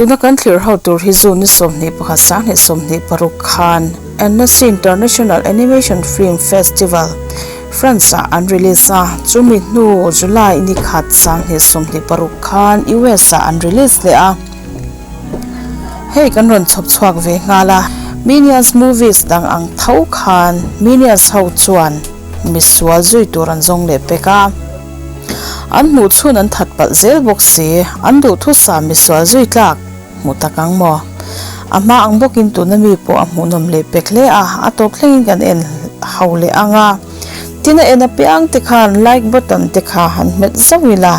Tuna kan thlir ho tur hi June ni 21 2026 khan Annecy International Animation Film Festival, France ah an release a, chumi hnu July ni khat 2026 khan US ah an release leh a. Hei kan rawn chhawp chhuak ve nghal a, Minions movies dang ang tho khan Minions ho chuan misual zui tur an zawng leh pek a. An hmuh chhun an that palh zel bawk si, an duhthusam misual zui tlak hmu tak ang maw? A hma ang bawkin tuna mi pawh a hmuhnawm leh pek hle a, a tawp thlengin kan en ho leh ang a. Tin a en apiang te khan like button te kha han hmet zauh ila,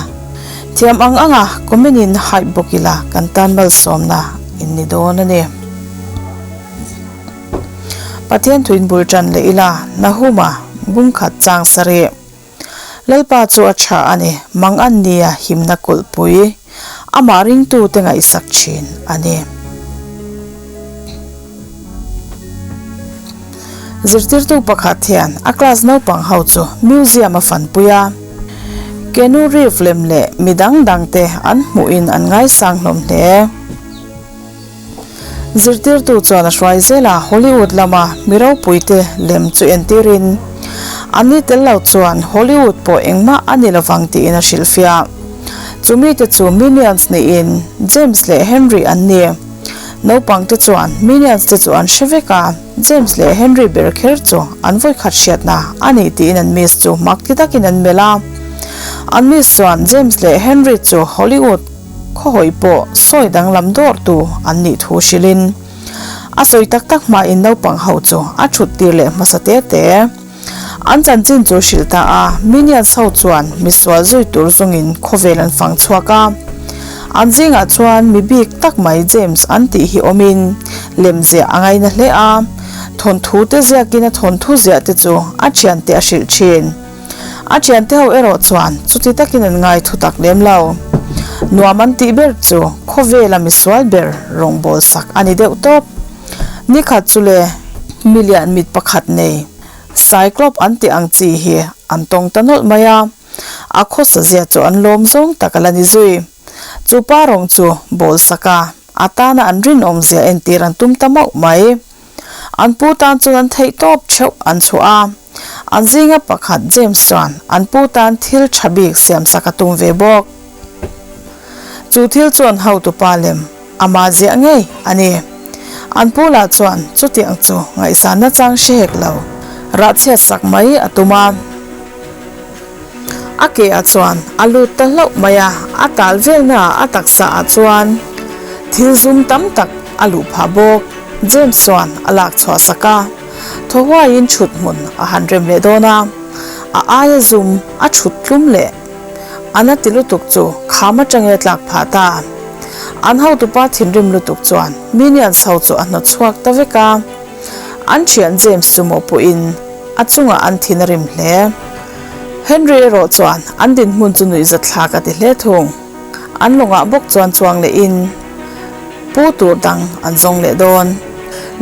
thiam ang anga comment in hype bawk ila kan tan malsawmna in ni dawn a ni. Pathian thuin bul tan leh ila, Nahuma bungkhat chang sarih. Lalpa chu a tha a ni, mang an nia himna kulhpui, amah ringtute ngaihsak thin a ni. Zirtirtu pakhat hian a class naupang ho chu museum a fanpui a, Keanu Reeves lem leh mi dang dangte an hmuhin an ngaisang hlawm hle. Zirtirtu chuan a hruai zel a, Hollywood lama mi ropuite lem chu entirin, An ni tel lo chuan Hollywood pawh engmah a ni lovang tiin a hrilhfiah. Chu mite chu Minions niin James leh Henry an ni. Naupangte chuan Minions te chu an hre vek a, James leh Henry ber kher chu an vawikhat hriatna a ni tiin an miss chu mak ti takin an melh a. An miss chuan James leh Henry chu Hollywood Khawhawi pawh sawi danglam dawrtu an nih thu hrilhin a sawi tak tak hmain naupang ho chu a thut tir leh hmasa te te. An chanchin chu hrilh ta a, Minions ho chuan misual zui tur zungin khawvel an fang chhuak a. An zingah chuan mi bik tak mai James an tih hi awmin lemziah a ngaina hle a, thawnthu te ziakin a thawnthu ziah te chu a thiante a hrilh thin. A thiante ho erawh chuan chuti takin an ngai thu tak lem lo. Nuam an tih ber chu khawvela misual ber rawngbâwl sak a ni deuh tawp. Nikhat chu le milian mit pakhat nei Cyclop an tih ang chi hi an tawng ta nawlh mai a, a khawsa zia chu an lawm zawng tak a la ni zui. Chu pa rawng chu bawl sak a, a tana an rinawm zia entir an tum ta mauh mai. An pu tan chuan an theih tawp theuh an chhuah a, an zinga pakhat James chuan an pu tan thil tha bik siamsak a tum ve bawk. Chu thil chuan hotupa lem ama ziah ngei a ni. An pu lah chuan chutiang chu ngaihsanna chang hre hek lo, rah chhiatsak mai a tum a. A ke ah chuan a lut ta hlauh mai a, a tal velna ah a taksa ah chuan thil zum tam tak a luh phah bawk. James chuan a lak chhuah sak a, thaw huaiin thut hmun a han rem leh dawn a, a aia zum a thut tlum leh a na ti lutuk chu kham atangin a tlak phah ta. An hotupa thinrim lutuk chuan Minions ho chu a hnawt chhuak ta vek a, an thian James chu mawhpuhin a chungah an thin a rim hle. Henry erawh chuan an dinhmun chu nuihzathlak a ti hle thung. An lawngah bawk chuan chuang lehin pu tur dang an zawng leh dawn.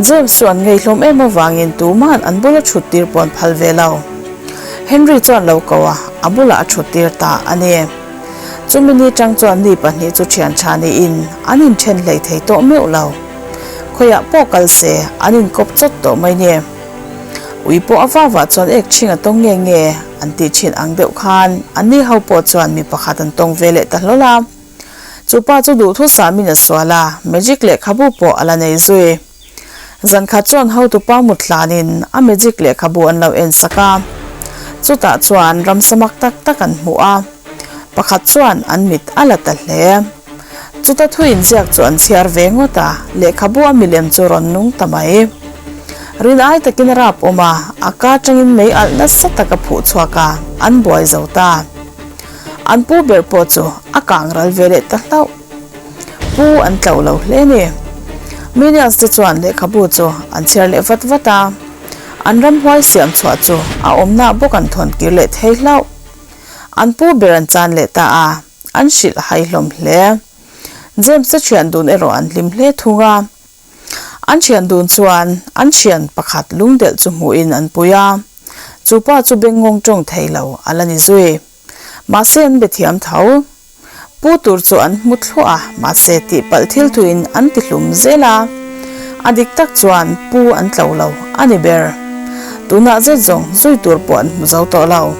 James chu an ngeihlawm em avangin tumahan an bula thut tir pawh an phal ve lo. Henry chuan lo ko a, a bulah a thut tir ta a ni. Chumi ni tang chuan ni pahnih chu thian tha niin an inthen hlei thei tawh meuh lo. Khawiah pawh kal se an inkawp chawt tawh mai ni. Ui pawh a vavah chuan ek chhing a tawng nge nge an tih thin ang deuh khan an ni ho pawh chuan mi pakhat an tawng ve leh ta hlawl a. Chu pa chu duhthusam in a sual a, magic lehkhabu pawh a la nei zui. Zan khat chuan hotupa mut hlan in a magic lehkhabu an lo en sak a. Chutah chuan ramsamak tak tak an hmuh a, pakhat chuan an mit a la ta hle. Chuta thu inziak chu an chhiar ve ngawt a, lehkhabu a milem chu rawn nung ta mai. Rin ai takin a rap awm a, a ka atangin mei alh nasa tak a phuh chhuak a, an buai zo ta. An pu ber pawh chu a kang ral ve leh ta hlauh. Pu an tlo lo hle ni. Minions te chuan lehkhabu chu an chhiar leh vat vat a, an ramhuai siam chhuah chu a awmna bawk an thawn kir leh thei hlauh. An pu ber an chan leh ta a. An hrilh hai hlawm hle. James-a thian dun erawh an hlim hle thung a. An thian dun chuan an thian pakhat lungdelh chu hmuhin an pui a. Chu pa chu bengngawng tawng thei lo a la ni zui. Mahse an be thiam tho. Pu tur chu an hmu thluah a, mahse tihpalh thil thuin an ti hlum zel a. A dik tak chuan pu an tlo lo a ni ber. Tunah zet zawng zui tur pawh an hmu zo tawh lo.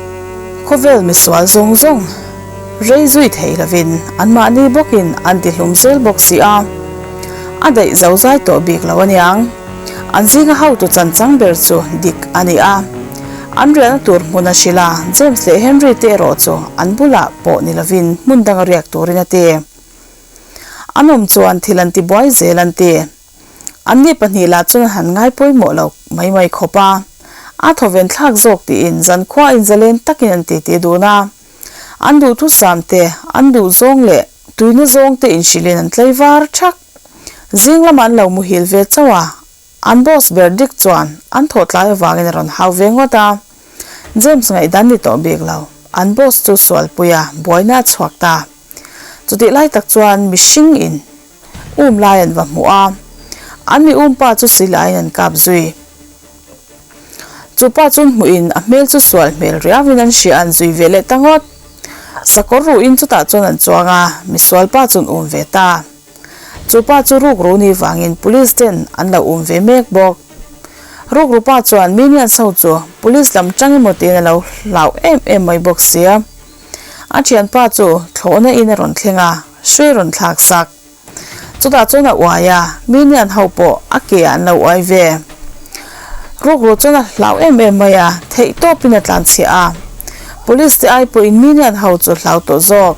Khawvel misual zawng zawng rei zui thei lovin anmahni bawkin an ti hlum zel bawk si a. A daih zo zai tawh bik lo aniang. An zinga hotu chanchang ber chu dik a ni a. An riahna tur hmun a hrilh a, James leh Henry te erawh chu an bulah pawh ni lovin hmun danga riak turin a ti. An awm chuan thil an ti buai zel an ti. Anni pahnih lah chuan an han ngai pawimawh lo mai mai khawp a. A thawven thlak zawk tiin zankhua inzalen takin an titi dun a. An duhthusam te, an duhzawng leh tuina zawng te inhrilhin an tlei var thak. Zing lamah an lo muhil ve chauh a, an boss ber Dick chuan an thawh tlai avangin a rawn hau ve ngawt a. James ngaihdan ni tawh bik lo, an boss chu sualpui a, buaina a chhuak ta. Chutih lai tak chuan mihring in um lai an va hmu a, an mi um pa chu silaiin an kap zui. Chu pa chuan hmuhin a hmel chu sual hmel riauin an hria an zui ve leh ta ngawt. Sakawr ruhin chutah chuan an chuang a, misual pa chuan um ve ta. Chu pa chu rukru ni vangin police ten an lo um ve mek bawk. Rukru pa chuan Minions ho chu police lam tang emaw tiin a lo hlau em em mai bawk sia. A thianpa chu thlawhna in a rawn thleng a, hrui rawn thlak sak. Chutah chuan a uai a, Minion ho pawh a ke ah an lo uai ve. Rukru chuan a hlau em em mai a, theih tawpin a tlanchhiah a. Police te ai pawhin Minion ho chu hlau tawh zawk.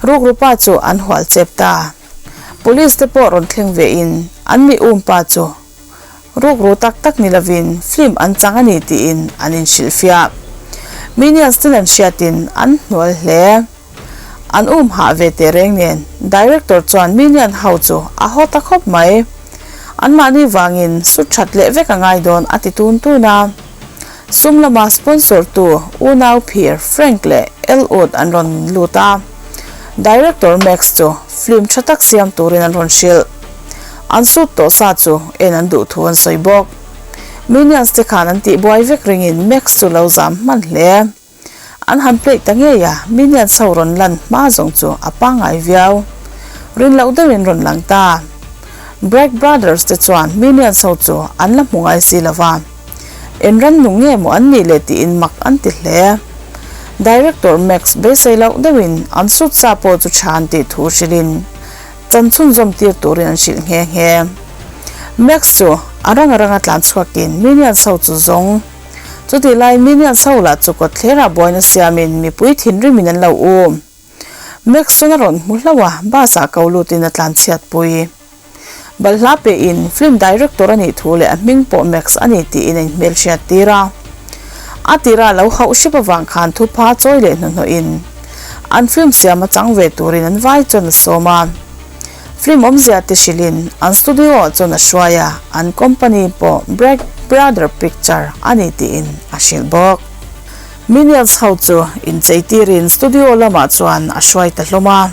Rukru pa chu an hual chep ta. Police te pawh rawn thleng ve in an mi um pa chu rukru tak tak ni lovin film an chang a ni tiin an inhrilhfiah. Minions ten an hriatin an hnual hle. An um hah ve teh reng nen Director chuan Minion ho chu a haw ta khawp mai. Anmahni vangin sut that leh vek a ngai dawn a ti tun tun a. Sum lama sponsor tu unau phir Frank leh Elwood an rawn lut a, Director Max chu film tha tak siam turin an rawn hrilh. An sut tawh sa chu en an duh thu an sawi bawk. Minions te khan an tihbuai vek ringin Max chu lo zam hman hle. An han play ta ngei a, Minions ho rawn lan hma zawng chu a pangngai viau. Rin loh deuhin rawn lang ta. Bragg Brothers te chuan Minions ho chu an la hmu ngai si lo va. En ran nung nge maw an nih le tiin mak an ti hle. Director Max beisei loh deuhin an sut sa pawh chu tha an tih thu hrilhin chan chhunzawm tir turin an hrilh nghe nghe. Max chu a rang a ranga tlan chhuakin Minions ho chu zawng. Chutih lai Minions ho lah chu kawtthlerah buaina siamin mipui thinrimin an lo um. Max chuan a rawn hmu hlauh a, bus ah ko lutin a tlanchhiat pui. Balhla pehin film director a nih thu leh a hming pawh Max a ni tiin a inhmelhriat tir a. A tira lo hauh hrep avang khan thupha chawi leh hnuhnawhin an film siam a chang ve turin an vai chuan a sawm a. Film awmzia te hrilhin an studio ah chuan a hruai a, an company pawh Bragg Brother Picture a ni tiin a hrilh bawk. Minions ho chu inchei tirin studio lamah chuan a hruai ta hlawm a.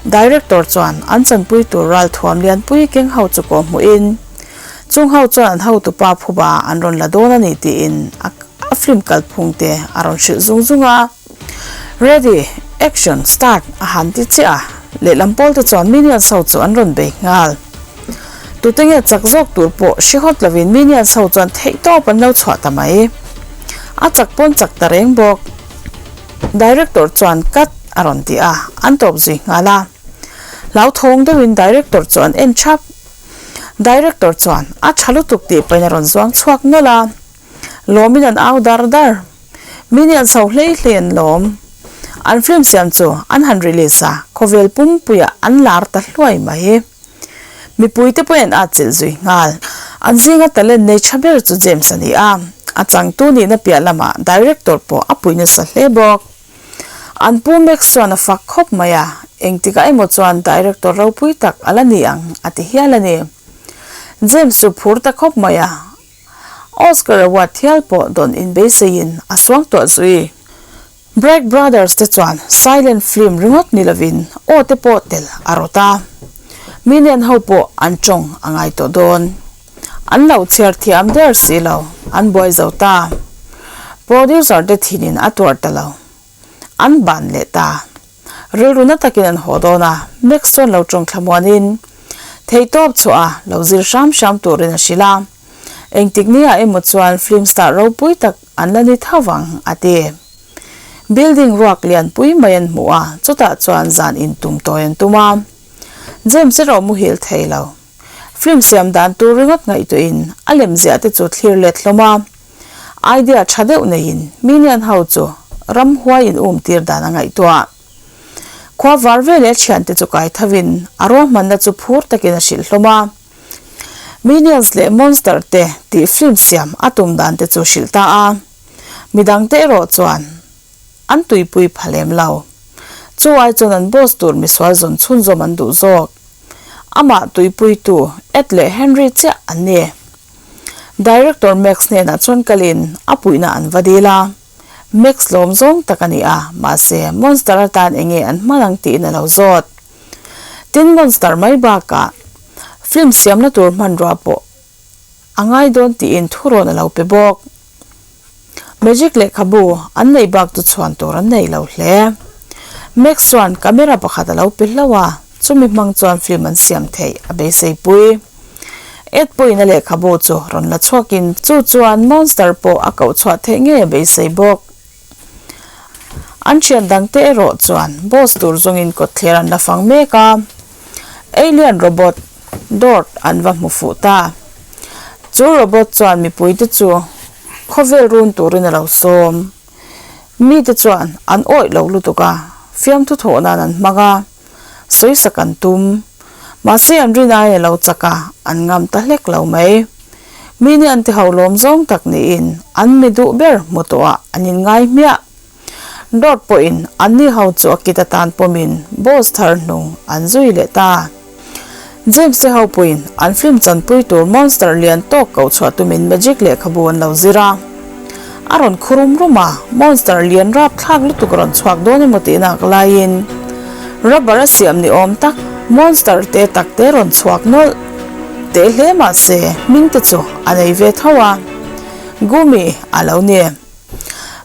Director chuan an chanpui tur ralthuam lianpui keng ho chu kawh hmuhin, chung ho chuan an hotupa phuba an rawn la dawn a ni tiin a film kalphung te a rawn hrilh zung zung a. Ready, action, start a han ti chiah a, lehlam pawl te chuan Minions ho chu an rawn bei nghal. Tute nge chak zawk tur pawh hre hawt lovin Minions ho chuan theihtawp an lo chhuah ta mai. A chak pawn chak ta reng bawk. Director chuan cut a rawn ti a, an tawp zui nghal a. Hlauthawng deuhin Director chu an en thap. Director chuan a tha lutuk tih pahin a rawn zuang chhuak nawlh a. Lawmin an au dar dar. Minions ho hlei hlei an lawm. An film siam chu an han release a, khawvel pumpuiah an lar ta hluai mai. Mipui te pawhin an atchilh zui nghal. An zinga talent nei tha ber chu James a ni a, a changtu nihna piah lamah director pawh a pui nasa hle bawk. An pu Max chuan a fak khawp mai a, engtikah emaw chuan director ropui tak a la ni ang a ti hial a ni. James chu phur ta khawp mai a, Oscar award thial pawh dawn inbeiseiin a suangtuah zui. Bragg Brothers te chuan silent film ringawt ni lovin aw te pawh tel a rawt a. Minion ho pawh an tawng a ngai tawh dawn. An lo chhiar thiam der si lo, an buai zo ta. Producer te thinin a tuar ta lo. An ban leh ta. Rilru na takin an haw dawn a, Max chuan lo tawng thlamuanin theihtawp chhuah a lo zir hram hram turin a hrilh a. Engtik nia emaw chuan film star ropui tak an la ni tho vang, a ti. Building ruak lianpui mai an hmu a, chutah chuan zan intum tawi an tum a. James erawh muhil thei lo. Film siam dan tur ringawt ngaihtuahin a lem ziah te chu thlir let hlawm a. Idea tha deuh neiin Minion ho chu ramhuai in um tir dan a ngaihtuah. Khua var veleh a thiante chu kai thovin a ruahmanna chu phur takin a hrilh hlawm a. Minions leh Monster te tih film siam a tum dan te chu hrilh ta a. Midangte erawh chuan an tuipui pha lem lo. Chu ai chuan an boss tur misual zawn chhunzawm an duh zawk. Amah tuipuitu Ed leh Henry chiah an ni. Director Max hnenah chuan kalin a puihna an va dil a. Max lawm zawng tak a ni a, mahse Monster atan enge an hman ang tiin a lo zawt. Tin Monster mai bakah film siamna tur hmanrua pawh a ngai dawn tiin thurawn a lo pe bawk. Magic lehkhabu an neih bak chu chhuan tur an nei lo hle. Max chuan camera pakhat a lo pe hlauh a, chumi hmang chuan film an siam theih a beisei pui. Ed pawhin a lehkhabu chu rawn la chhuakin chu chuan monster pawh a koh chhuah theih ngei a beisei bawk. An thian dangte erawh chuan boss tur zawngin kawtthler an la fang mek a, alien robot Dort an va hmu fuh ta. Chu robot chuan mipuite chu khawvel run turin a lo sawm. Mite chuan an awih lo lutuk a, fiamthu thawh nan an hmang a, sawisak an tum. Mahse an rin ai a lo chak a, an ngam ta hlek lo mai. Mi nih an ti ho lawm zawng tak niin an mi duh ber hmu tawhah an inngai hmiah. Dawt pawhin anni ho chu a kit atan pawmin boss thar hnung an zui leh ta. James te ho pawhin an film chanpui tur monster lian tawk koh chhuah tumin magic lehkhabu an lo zir a. A rawn khu rum rum a, monster lian rap thlak lutuk a rawn chhuak dawn emaw tih nak laiin rubber a siam ni awm tak monster te tak te rawn chhuak nawlh teh hle mahse hming te chu a nei ve tho a, Gumi a lo ni.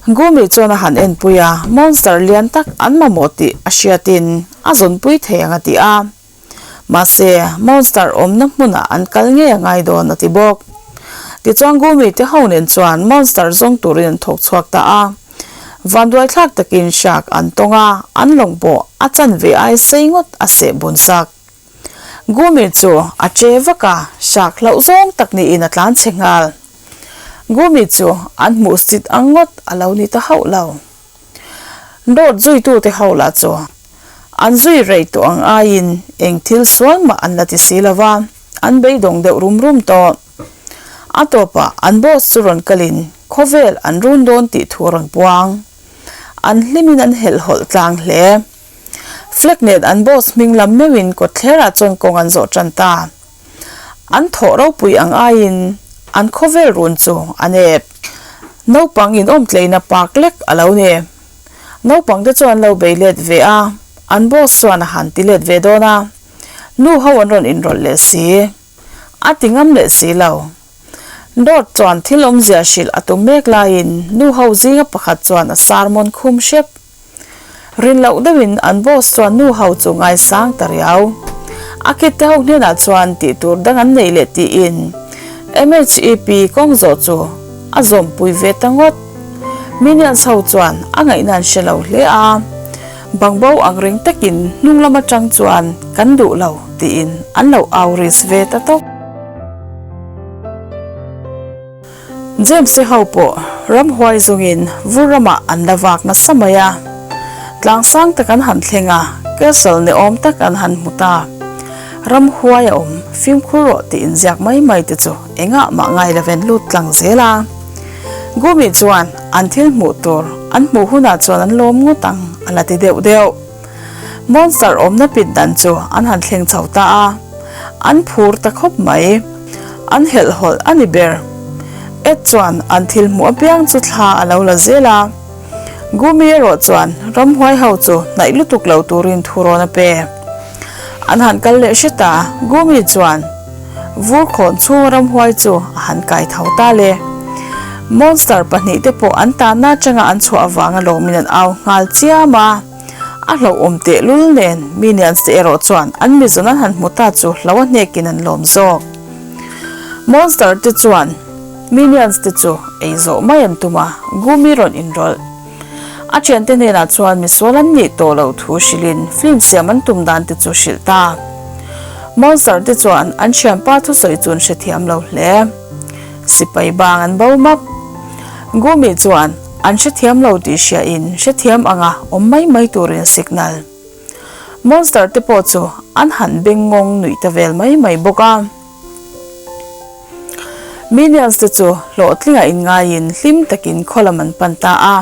Gumi chuan a han enpui a, monster lian tak an mamawh tih a hriatin a zawnpui thei ang a ti a. Mahse, monster awmna hmunah an kal ngei a ngai dawn a ti bawk. Tichuan Gumi te ho nen chuan monster zawng turin an thawk chhuak ta a. Vanduaithlak takin shark an tawng a, an lawng pawh a chanve ai sei ngawt a seh bun sak. Gumi chu a che vak a, shark hlauh zawng tak niin a tlan chhe nghal. Gumi chu an hmuh sit ang ngawt a lo ni ta hauh lo. Dawt zuitute ho lah chu an zui rei tawh ang aiin eng thil sual mah an la ti si lo va, an beidawng deuh rum rum tawh. A tawpah an boss chu rawn kalin khawvel an run dawn tih thu a rawn puang. An hlimin an helhhawlh tlang hle. Flag nen an boss hming lam meuhin kawtthlerah chuan kawng an zawh tan ta. An thawh ropui ang aiin an khawvel run chu a nep. Naupang inawmtleina park lek a lo ni. Naupang te chuan an lo bei let ve a, an boss chuan a han ti let ve dawn a, nu ho an rawn inrawlh leh si. A ti ngam leh si lo. Dawt chuan thil awmzia hrilh a tum mek laiin nu ho zinga pakhat chuan a sermon khum hrep. Rin loh deuhin an boss chuan nu ho chu ngaisang ta riau. A kid te ho hnenah chuan tih tur dang an nei leh tiin MHEP kawng zawh chu a zawmpui ve ta ngawt. Minions ho chuan a ngaihna an hre lo hle a, bangbo ang reng takin hnung lam atang chuan kan duh lo tiin an lo au risk ve ta tawp. James-i ho pawh ramhuai zungin vur ramah an la vak nasa mai a, tlang sang tak an han thleng a, castle ni awm tak an han hmu ta. Ramhuai a awm, fimkhur rawh tih inziak mai mai te chu engah mah ngai loven lut tlang zel a. Gumi chuan an thil hmuh tur an hmuh hunah chuan an lawm ngawt ang a la ti deuh deuh. Monster awmna pit dan chu an han thleng chho ta a, an phur ta khawp mai. An helhhawlh a ni ber. Ed chuan an thil hmuh apiang chu thla a lo la zel a. Gumi erawh chuan ramhuai ho chu hnaih lutuk lo turin thu rawn a pe. An han kal leh hret a, Gumi chuan vur khawn chhunga ramhuai chu a han kai tho ta le. Monster pahnihte pawh an tanna atanga an chhuah avanga lawmin an au nghal chiam a. A hlauhawm tehlul nen Minions te erawh chuan an mizawn an han hmu ta chu hlo a hnekin an lawm zawk. Monster te chuan Minions te chu ei zawh mai an tum a, Gumi rawn inrawlh. A thiante hnenah chuan misual an nih tawh loh thu hrilhin film siam an tum dan te chu hrilh ta. Monster te chuan an thianpa thusawi chu an hrethiam lo hle. Sipai bang an bo map. Gumi chuan an hrethiam lo tih hriain hrethiam anga awm mai mai turin signal. Monster te pawh chu an han bengngawng nuih ta vel mai mai bawk a. Minions te chu hlawhtlinga inngaiin hlim takin khaw lam an pan ta a.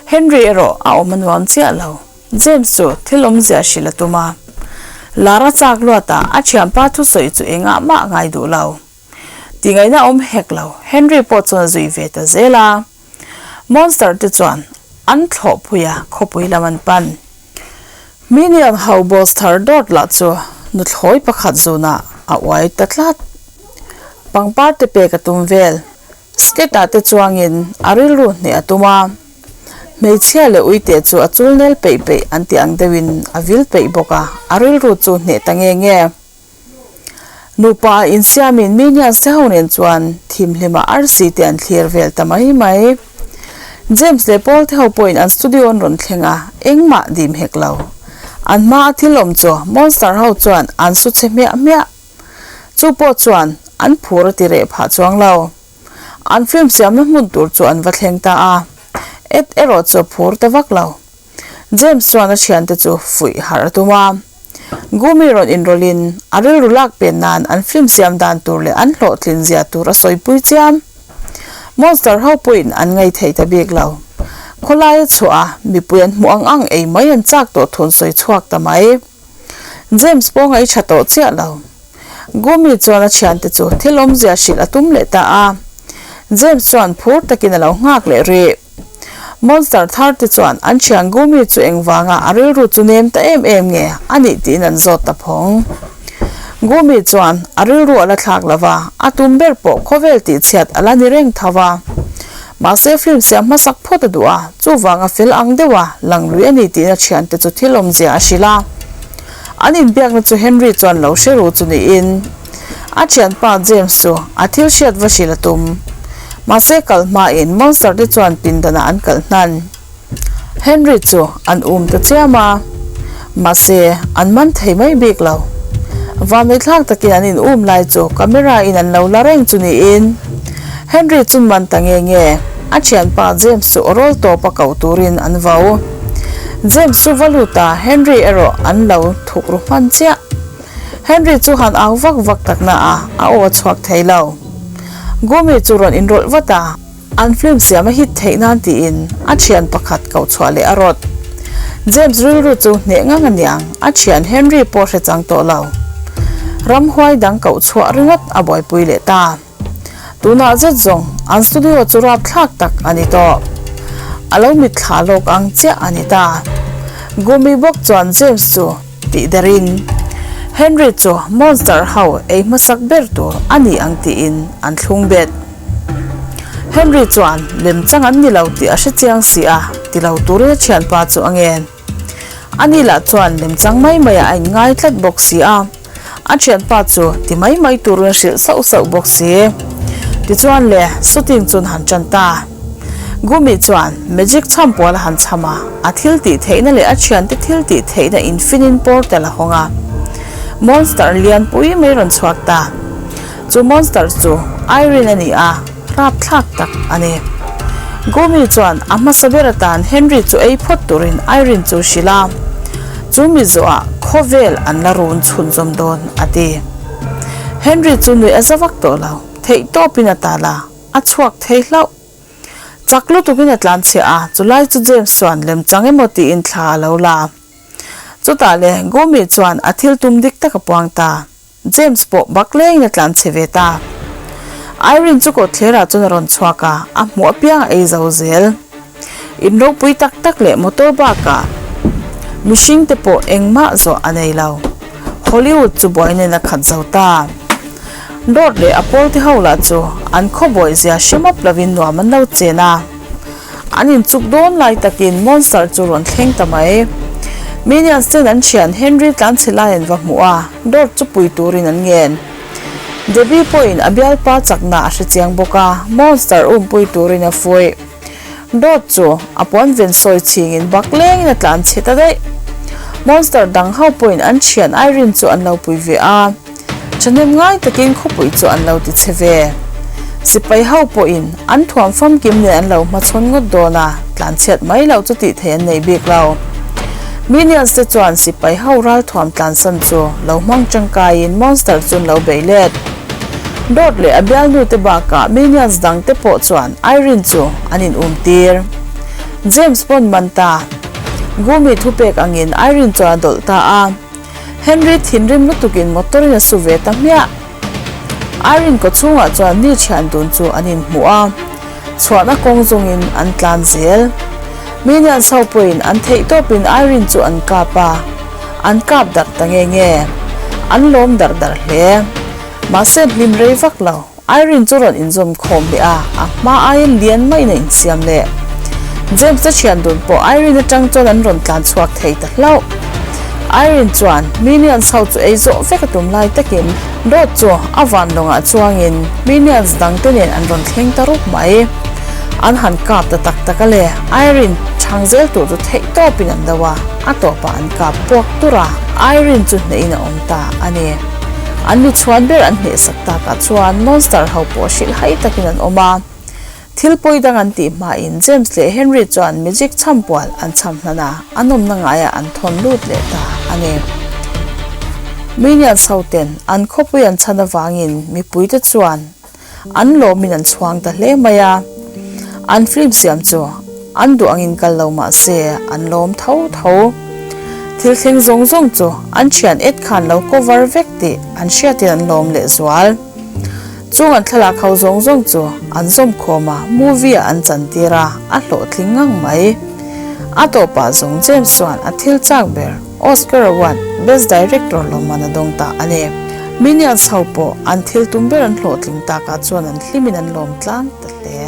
Henry erawh a awm a nuam chiah lo. James chu thil awmzia hrilh a tum a. Lara chak luatah a thianpa thusawi chu engah mah a ngai duh lo. Tingaihna a awm hek lo, Henry pawh chuan a zui ve ta zel a. Monster te chuan an thlawhpui a, khawpui lam an pan. Minion ho boss thar dawt lah chu nuthlawi pakhat zunah a uai ta tlat. Pangpar te pek a tum vel. Skate ah te chuangin a rilru hneh a tum a. Hmeichhia leh uite chu a chul nel peih peih an tih ang deuhin a vil peih bawk a, a rilru chu hneh ta nge nge. Nupa insiamin Minions te ho nen chuan thimhlima arsi te an thlir vel ta mai mai. James leh Paul te ho pawhin an studio an rawn thleng a, engmah dim hek lo. An hma a thil awm chu Monster ho chuan an su chhe hmiah hmiah. Chu pawh chuan an phur a ti reh phah chuang lo. An film siamna hmun tur chu an va thleng ta a, Ed erawh chu a phur ta vak lo. James chuan a thiante chu fuih harh a tum a. Gumi rawn inrawlhin a rilru lak pen nan an film siam dan tur leh an hlawhtlin zia tur a sawipui chiam. Monster ho pawhin an ngei thei ta bik lo. Khawlaia chhuah a, mipui an hmuh ang ang ei mai an chak tawh thun sawi chhuak ta mai. James pawh ngaih tha tawh chiah lo. Gumi chuan a thiante chu thil awmzia hrilh a tum leh ta a. James chuan phur takin a lo nghak leh rih. Monster thar te chuan an thian Gumi chu engvanga a rilru chu nem ta em em nge a nih tiin an zawt ta phawng. Gumi chuan a rilru a la thlak lo va, a tum ber pawh khawvel tihchhiat a la ni reng tho va. Mahse film siam hmasak phawt a duh a, chuvanga fel ang deuha lang lui a ni tiin a thiante chu thil awmzia a hrilh a. An inbiakna chu Henry chuan lo hre ru chu niin a thianpa James chu a thil hriat va hrilh a tum. Mahse kal hmain Monster te chuan pindanah an kalh hnan. Henry chu an um ta chiam a, mahse an man thei mai bik lo. Vanneithlak takin an in um lai chu camera in an lo la reng chu niin Henry chu man ta nge nge a thianpa James chu awrawl tawp a koh turin an vau. James chu va lut a, Henry erawh an lo thuk ru hman chiah. Henry chu han au vak vak tak na a, a aw a chhuak thei lo. Gumi chu rawn inrawlh vat a. An film siam a hit theih nan tiin a thian pakhat koh chhuah leh a rawt. James rilru chu hneh ngang a niang, a thian Henry pawh hre chang tawh lo. Ramhuai dang koh chhuah ringawt a buaipui leh ta. Tunah zet zawng an studio chu rapthlak tak a ni tawh. A lo mitthla lawk ang chiah a ni ta. Gumi bawk chuan James chu tih derin, Henry chu monster ho ei hmasak ber tur a ni ang tiin an thlung bet. Henry chuan lemchang an ni lo tih a hre chiang si a, ti lo turin a thianpa chu a ngen. Ani lah chuan lemchang mai maiah a inngai tlat bawk si a, a thianpa chu ti mai mai turin a hrilh sauh sauh bawk si. Tichuan le, shooting chun han tan ta. Gumi chuan magic chham pual a han chham a, a thil tih theihna leh a thiante thil tih theihna infinin portal a hawng a. Monster lianpui mai rawn chhuak ta. Chu monster chu Irene a ni a, rapthlak tak a ni. Gumi chuan a hmasa ber atan Henry chu ei phawt turin Irene chu hrilh a, chu mi zawhah khawvel an la run chhunzawm dawn a ti. Henry chu nuih a za vak tawh lo, theih tawpin a tal a, a chhuak thei hlauh. Chak lutukin a tlanchhiah a, chulai chu James chuan lemchang emaw tiin thla a lo la. Chutah le Gumi chuan a thil tum dik tak a puang ta. James pawh bak lengin a tlan chhe ve ta. Irene chu kawtthlerah chuan a rawn chhuak a, a hmuh apiang a ei zo zel. In ropui tak tak leh motor bakah mihring te pawh engmah zawh a nei lo. Hollywood chu buaina in a khat zo ta. Lord leh a pawl te ho lah chu an khawbawi zia hre map lovin nuam an lo chen a. An inchuk dawn lai takin monster chu rawn thleng ta mai. Minions ten an thian Henry tlanchhe lai an va hmuh a, Dort chu pui turin an ngen. Debbie pawhin a bialpa chakna a hre chiang bawk a, Monster umpui turin a fuih. Dawt chu a puan ven sawi chhingin bak lengin a tlan chhe ta daih. Monster dang ho pawhin an thian Irene chu an lo pui ve a, thahnem ngai takin khawpui chu an lo ti chhe ve. Sipai ho pawhin an thuam famkim nen an lo hmachhawn ngawt dawn a, tlan chhiat mai loh chu tih theih an nei bik lo. Minions te chuan sipai ho ralthuam tlansan chu lo hmang tangkaiin Monster chu an lo bei let. Dawt leh a bialnu te bakah Minions dang te pawh chuan Irene chu an in um tir. James pawn man ta. Gumi thupek angin Irene chuan a dawlh ta a. Henry thinrim lutukin motor in a su ve ta hmiah. Irene kaw chhungah chuan mi thian dun chu an in hmuh a. Chhuahna kawng zawngin an tlan zel. Minions ho pawhin an theih tawpin Irene chu an kap a. An kap darh ta nge nge. An lawm darh darh hle. Mahse hlim rei vak lo. Irene chu rawn inzawm khawm leh a, a hma aiin lian maiin a insiam leh. James te thian dun pawh Irene atang chuan an rawn tlan chhuak thei ta hlauh. Irene chuan Minions ho chu ei zawh vek a tum lai takin dawt chu a van lawngah chuangin Minions dang te nen an rawn thleng ta rup mai. An han kap ta tak tak a le, Irene chhang zel tur chu theih tawpin an do a, a tawpah an kap puak tur a, Irene chu hnehin a awm ta a ni. An mi chhuan ber an hnehsak takah chuan Monster ho pawh hrilh hai takin an awm a. Thil pawi dang an tih hmain James leh Henry chuan magic chhampual an chham hlan a, a nawmna ngaiah an thawn lut leh ta a ni. Minions ho ten an khawpui an chhan avangin mipuite chuan An lawmin an chhuang ta hle mai a, an film siam chu an duh angin kal lo mah se an lawm tho tho. Thil thleng zawng zawng chu an thian Ed khan lo cover vek tih an hriatin an lawm leh zual. Chung an thlalak ho zawng zawng chu an zawm khawm a, movie ah an chantir a, a hlawhtling ngang mai. A tawpah zawng James chuan a thil chak ber. Oscar Award, Best Director lawmman a dawng ta a ni. Minions ho pawh an thil tum ber an hlawhtling takah chuan an hlimin an lawm tlang ta hle.